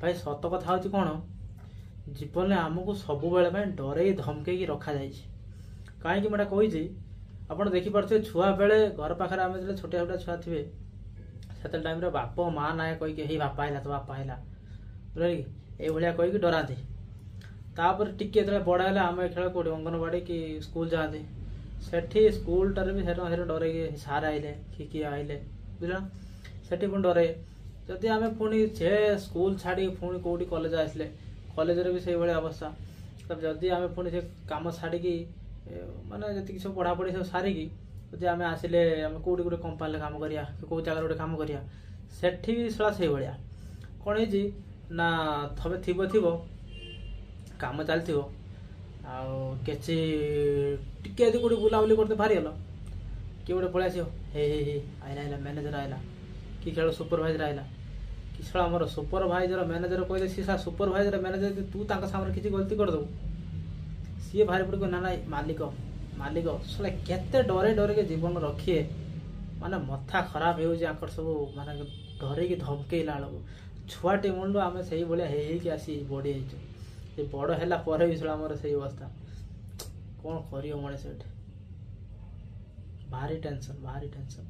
ଭାଇ, ସତ କଥା ହେଉଛି କ'ଣ, ଜୀବନରେ ଆମକୁ ସବୁବେଳେ ପାଇଁ ଡରେଇ ଧମକେଇକି ରଖାଯାଇଛି। କାହିଁକି ମୁଁ ଏଇଟା କହିଛି, ଆପଣ ଦେଖିପାରୁଥିବେ, ଛୁଆବେଳେ ଘର ପାଖରେ ଆମେ ଯେତେବେଳେ ଛୋଟିଆ ଛୋଟିଆ ଛୁଆ ଥିବେ, ସେତେବେଳେ ଟାଇମ୍ରେ ବାପ ମା ନାଁ କହିକି, ହେଇ ବାପା ଆଇଲା ତ ବାପା ଆଇଲା, ବୁଝିଲେ କି, ଏଇଭଳିଆ କହିକି ଡରାନ୍ତି। ତାପରେ ଟିକେ ଯେତେବେଳେ ବଡ଼ ହେଲେ ଆମେ ଖେଳ କେଉଁଠି ଅଙ୍ଗନବାଡ଼ି କି ସ୍କୁଲ ଯାଆନ୍ତି, ସେଠି ସ୍କୁଲଟାରେ ବି ସେଟା ସେଠି ଡରେଇକି, ସାର୍ ଆଇଲେ କି କିଏ ଆଇଲେ, ବୁଝିଲ, ସେଠି ପୁଣି ଡରେ। ଯଦି ଆମେ ପୁଣି ସେ ସ୍କୁଲ ଛାଡ଼ିକି ପୁଣି କେଉଁଠି କଲେଜ ଆସିଲେ, କଲେଜରେ ବି ସେଇଭଳିଆ ଅବସ୍ଥା। ତ ଯଦି ଆମେ ପୁଣି ସେ କାମ ଛାଡ଼ିକି, ମାନେ ଯେତିକି ସବୁ ପଢ଼ାପଢ଼ି ସବୁ ସାରିକି ଯଦି ଆମେ ଆସିଲେ, ଆମେ କେଉଁଠି ଗୋଟେ କମ୍ପାନୀରେ କାମ କରିବା କି କେଉଁ ଜାଗାରେ ଗୋଟେ କାମ କରିବା, ସେଠି ବି ଶଳା ସେଇଭଳିଆ। କ'ଣ ହେଇଛି ନା, ଥବେ ଥିବ ଥିବ କାମ ଚାଲିଥିବ, ଆଉ କିଛି ଟିକେ ଯଦି କେଉଁଠି ବୁଲାବୁଲି করতে ବାହାରିଗଲ, କିଏ ଗୋଟେ ପଳେଇ ଆସିବ, ହେଇ ହେଇ ହେଇ ଆଇଲା ଆଇଲା, ମ୍ୟାନେଜର ଆଇଲା କି ଖେଳ ସୁପରଭାଇଜର ଆଇଲା କି। ଶଳା ଆମର ସୁପରଭାଇଜର ମ୍ୟାନେଜର କହିଲେ, ସିଏ ଶଳା ସୁପରଭାଇଜର ମ୍ୟାନେଜର, ଯଦି ତୁ ତାଙ୍କ ସାମ୍ନାରେ କିଛି ଗଲତି କରିଦେବୁ, ସିଏ ଭାରି ପଡ଼ିବ, ନା ନା ମାଲିକ ମାଲିକ। ଶଳା କେତେ ଡରେଇ ଡରେଇକି ଜୀବନ ରଖିଏ, ମାନେ ମଥା ଖରାପ ହେଉଛି ଆଙ୍କର ସବୁ, ମାନେ ଡରେଇକି ଧମକେଇଲା ବେଳକୁ। ଛୁଆଟି ମୁଣ୍ଡ ଆମେ ସେଇଭଳିଆ ହେଇ ହେଇକି ଆସି ବଢ଼ି ହେଇଛୁ। ସେ ବଡ଼ ହେଲା ପରେ ବି ଶଳା ଆମର ସେଇ ଅବସ୍ଥା। କ'ଣ କରିବ ମଣିଷ ଏଠି? ଭାରି ଟେନସନ୍, ଭାରି ଟେନସନ୍।